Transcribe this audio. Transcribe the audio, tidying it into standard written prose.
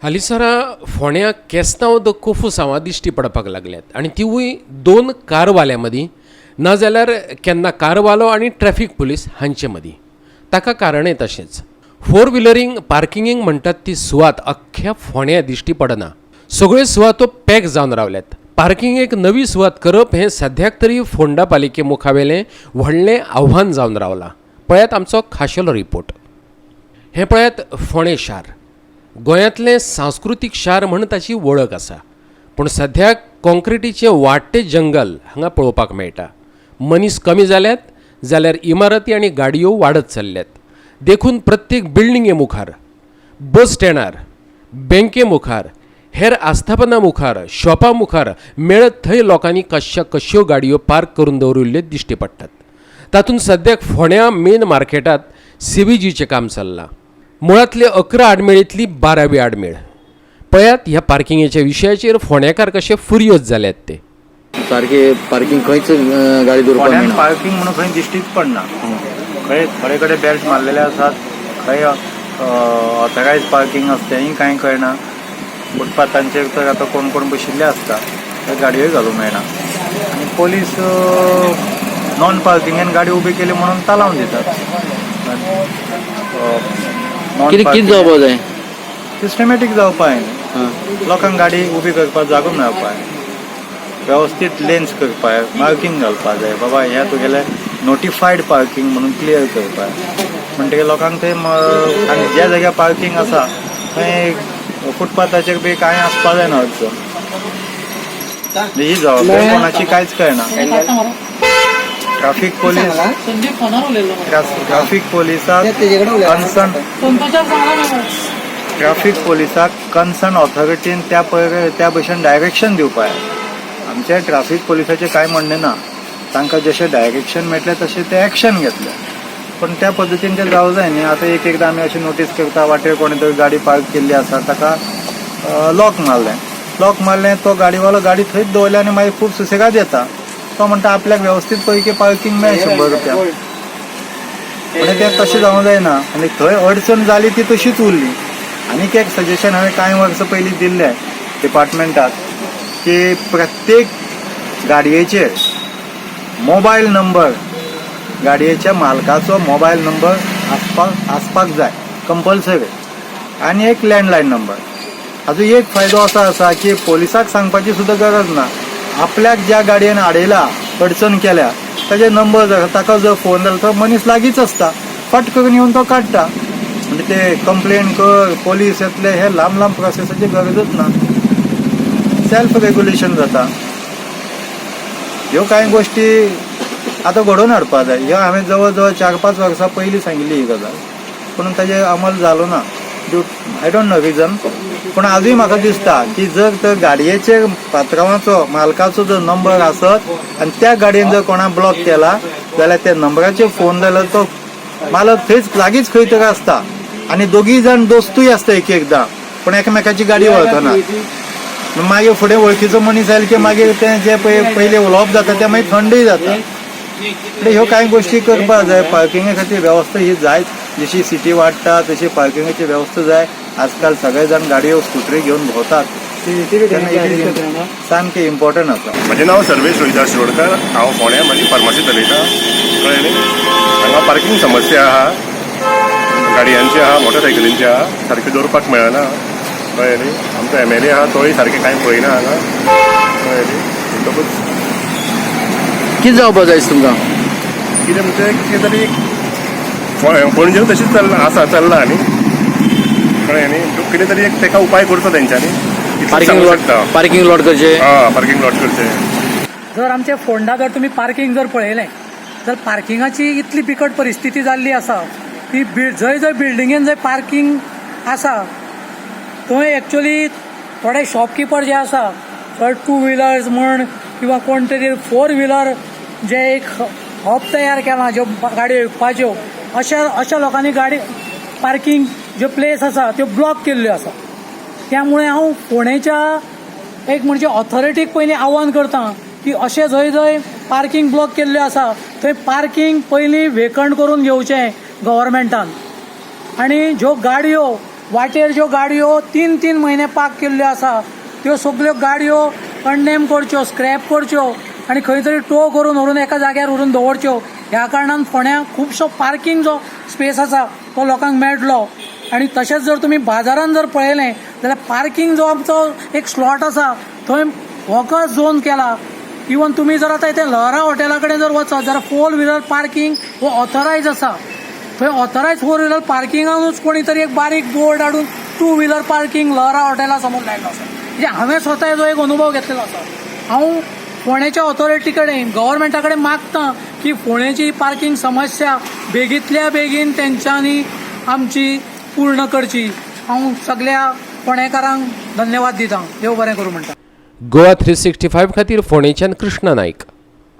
हालींसरा फोंड्या केस्तांव the कोफुसांवां दिश्टी पडपाक लागल्यात आनी तिवूय दोन कारवाल्यां मदीं, नाजाल्यार केन्ना कारवालो आनी ट्रॅफीक पुलीस हांचे मदीं. ताका कारणय तशेंच फोर व्हिलरींक पार्किंगेक म्हणटात ती सुवात अख्ख्या फोंड्या दिश्टी पडना. सगळ्यो सुवातो पॅक जावन रावल्यात. पार्किंगेक नवी सुवात करप हें सद्याक तरी फोंडा पालिके मुखावेलें व्हडलें आव्हान जावन रावलां. पळयात आमचो खाशेलो रिपोर्ट. हें पळयात फोंडें शार. गोंयांतलें सांस्कृतीक शार म्हण ताची वळख आसा, पूण सद्याक कॉंक्रिटीचें वाडटें जंगल हांगा पळोवपाक मेळटा. मनीस कमी जाल्यात जाल्यार इमारती आनी गाडयो वाडत चल्ल्यात. देखून प्रत्येक बिल्डिंगे मुखार, बस स्टँडार, बँके मुखार, हेर आस्थापनां मुखार, शॉपां मुखार मेळत थंय लोकांनी कश्या कश्यो गाडयो पार्क करून दवरिल्ल्यो दिश्टी पडटात. तातूंत सद्याक फोंड्या मेन मार्केटांत सीवेजीचें काम चल्लां. मुळांतले 11 आडमेळींतली 12वी आडमेळ. पळयात ह्या पार्किंगेच्या विशयाचेर फोंडेकार कशे फुर्योज जाल्यात ते. सारखे पार्किंग खंयच गाडी दवरपाक फोंड्यान मेळना. पार्किंग म्हणून खंय दिश्टीच पडना. खंय थोडे कडेन बेल्ट मारलेले आसात, खंय ऑथरायज पार्किंग आसा तेंय कांय कळना. फुटपाथांचेर तर आतां कोण कोण बशिल्ले आसता, ते गाडयोय घालूंक मेळना. आनी पोलीस नॉन पार्किंगेन गाडी उबी केली म्हणून तालावन दितात. नॉन कितें कितें जावपाक जाय? सिस्टमॅटीक जावपा जाय न्ही. लोकांक गाडी उबी करपाक जागो मेळपा जाय, वेवस्थीत लेन्स करपा जाय, मार्किंग घालपा जाय. बाबा ह्या तुगेलें नोटिफायड पार्किंग म्हणून क्लियर करपा जाय. म्हणटकीर लोकांक थंय आनी ज्या जाग्यार पार्किंग आसा थंय फुटपाथाचेर बी कांय आसपा जायना अडचण. ही जबाबदारी कोणाची कांयच कळना. ट्राफीक पोलीस, ट्राफीक पोलिसाक कन्सर्न, ट्राफीक पोलिसाक कन्सर्न ऑथॉरिटीन त्या पय त्या भशेन डायरेक्शन दिवपा जाय. आमच्या ट्राफीक पोलिसाचें कांय म्हणणें ना. तांकां जशें डायरेक्शन मेळटलें तशें ते एक्शन घेतले, पण त्या पद्दतीन तें जावं जाय न्ही. आतां एक एकदां आमी अशें नोटीस करता, वाटेर कोणें तरी गाडी पार्क केल्ली आसा, ताका लॉक मारलें. लॉक मारलें, तो गाडीवालो गाडी थंयच दवरली आनी मागीर खूब सुसेगाद येता. तो म्हणटा आपल्याक वेवस्थीत पैकी पार्किंग मेळ्ळें 100 रुपया. म्हणजे तें तशें जावंक जायना आनी थंय अडचण जाली ती तशीच उरली. आनीक एक सजेशन हांवें कांय वर्सां पयलीं दिल्लें डिपार्टमेंटाक की प्रत्येक गाडयेचेर मोबायल नंबर, गाडयेच्या मालकाचो मोबायल नंबर आसपाक जाय कंपल्सरी आनी एक लँडलायन नंबर. हाजो एक फायदो असो आसा की पोलिसाक सांगपाची सुद्दां गरज ना. आपल्याक ज्या गाडयेन आडयला, अडचण केल्या, ताजे नंबर जर ताका जर फोन जालो, तो मनीस लागींच आसता, फट करून येवन तो काडटा. म्हणजे ते कंप्लेन कर, पोलीस येतले, हे लांब लांब प्रोसेसाची गरजच ना. सेल्फ रेग्युलेशन जाता. ह्यो कांय गोश्टी आतां घडोवन हाडपा जाय. ह्यो हांवें जवळ जवळ 4-5 वर्सां पयलीं सांगिल्ली ही गजाल, पूण ताजेर अंमल जालो ना, due I don't know reason. पूण आजूय म्हाका दिसता की जर तर गाडयेचेर पात्रांवाचो, मालकाचो जर नंबर आसत आनी त्या गाडयेन जर कोणा ब्लॉक केला जाल्यार त्या नंबराचेर फोन जाल्यार तो मालक थंयच लागींच खंय तरी आसता आनी दोगीय जाण दोस्तूय आसता एक एकदां, पूण एकामेकाची गाडी वळखना. मागीर फुडें वळखीचो मनीस आयलो की मागीर तें जें पळय पयलीं उलोवप जाता तें मागीर थंडूय जाता. म्हणजे ह्यो कांय गोश्टी करपाक जाय. पार्किंगे खातीर वेवस्था ही जायच. जशी सिटी वाडटा तशी पार्किंगाची वेवस्था जाय. आजकाल सगळे जाण गाडयो, स्कुटरी घेवन भोंवतात, तेन्ना it is सामकें इम्पॉर्टंट आसा. म्हजें नांव सर्वेश रोहिदास शिरोडकर. हांव फोंड्या म्हजी फार्मासी चलयता, कळ्ळें न्ही. हांगा पार्किंग समस्या आहा, गाडयांची आहा, मोटरसायकलींची आहा, सारक्यो दवरपाक मेळना, कळ्ळें न्ही. आमचो एमएलए आहा, तोय सारकें कांय पळयना हांगा, कळ्ळें न्ही. म्हणटकूच कितें जावपाक जाय तुमकां? कितें म्हणजे कितें तरी पणजेन तशीच चल्लां आसा, चल्लां न्ही, कळ्ळें न्ही. कितें तरी एक ताका उपाय करचो तेंच्यांनी इतलेंच पार्किंग सांगूंक लॉट शकता. पार्किंग लॉट करचे. हा, पार्किंग लॉट करचें. जर आमचे फोंडा जर तुमी पार्किंग जर पळयलें जर पार्किंगाची इतली बिकट परिस्थिती जाल्ली आसा की जंय जंय बिल्डिंगेन जंय पार्किंग आसा थंय एक्चुअली थोडे शॉपकिपर जे आसा थंय टू व्हिलर्स म्हण किंवा कोण तरी फोर व्हिलर जे एक हब तयार केला, ज्यो गाडयो विकपाच्यो, अशा अशा लोकांनी गाडी पार्किंग ज्यो प्लेस आसा त्यो ब्लॉक केल्ल्यो आसा. त्यामुळे हांव फोंडेच्या एक म्हणजे ऑथॉरिटीक पयलीं आव्हान करता की अशें जंय जंय पार्किंग ब्लॉक केल्ल्यो आसा थंय पार्किंग पयलीं वेकंट करून घेवचें गव्हर्मेंटान आनी ज्यो गाडयो वाटेर ज्यो गाडयो तीन तीन म्हयने पार्क केल्ल्यो आसा त्यो सगल्यो गाडयो अननेम करच्यो, स्क्रॅप करच्यो आनी खंय तरी टो करून व्हरून एका जाग्यार व्हरून दवरच्यो. ह्या कारणान फोंड्यां खुबसो पार्कींग जो स्पेस आसा तो लोकांक मेळटलो. आनी तशेंच जर तुमी बाजारान जर पळयलें जाल्यार पार्कींग जो आमचो एक स्लॉट आसा थंय वॉकर्स झोन केला. इवन तुमी जर आतां इथे लहरा हॉटेला कडेन जर वचत जाल्यार फोर व्हिलर पार्कींग हो ऑथरायज आसा. थंय ऑथरायज फोर व्हिलर पार्किंगानूच कोणी तरी एक बारीक बोर्ड हाडून टू व्हिलर पार्कींग लहरा हॉटेला समोर लायलो आसा. म्हणजे हांवें स्वता हेजो एक अनुभव घेतलेलो आसा. हांव फोंडेच्या ऑथॉरिटी कडेन, गव्हर्मेंटा कडेन मागता की फोंडेची पार्कींग समस्या बेगींतल्या बेगीन तेंच्यांनी आमची पूर्ण करची. हांव सगल्या फोंडेकारांक धन्यवाद दितां. देव बरें करूं म्हणटा. गोवा 365 खातीर फोंडेच्यान कृष्णा नायक.